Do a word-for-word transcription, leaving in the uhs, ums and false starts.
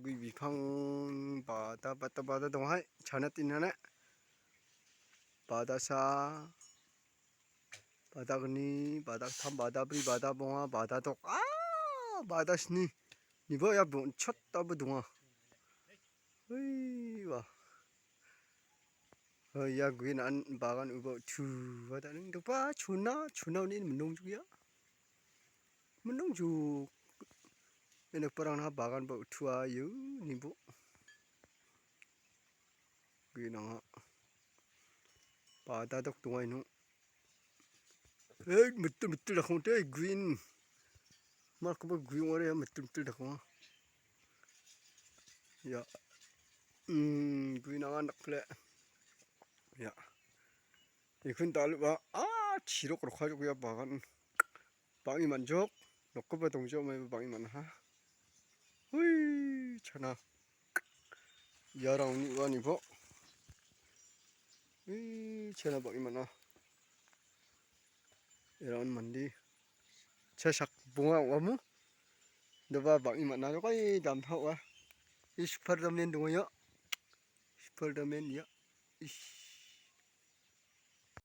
Gue bipang bada, bada, bada donghai, chanat inana. Badasa, badagni, badagtham, badabri, badabonga, badadok. Ah, badasni. Nibo ia bonchot abo donga. Hui, wah. Oh, ia gue nan bagan uba utu. Bada ning dopa chuna, chuna unin menung juga. Menung ju. Ini perang ha bagan ba utua yu nibo. Gue nanga. Badadok dongai no. Eh, metul metul dakong te green. Mar ko green ware ya metul metul dakong. Ya. Hmm, green angan dak ple. Ya. Ikun talu ba. Ah, chirok rokha jok ya bagan. Bang·e man·jok. Nokkoba dongjok mai bang·e man·aha. Hui, chana. Iarangni uanibo. Hui, chana bang·e man·a. Irangan mande. Cha sak bonga ong·amo. Doba bang·e man·a. Dokai damsa ong·a. I Spider-Man dongo ia. Spider-Man ia. Ish.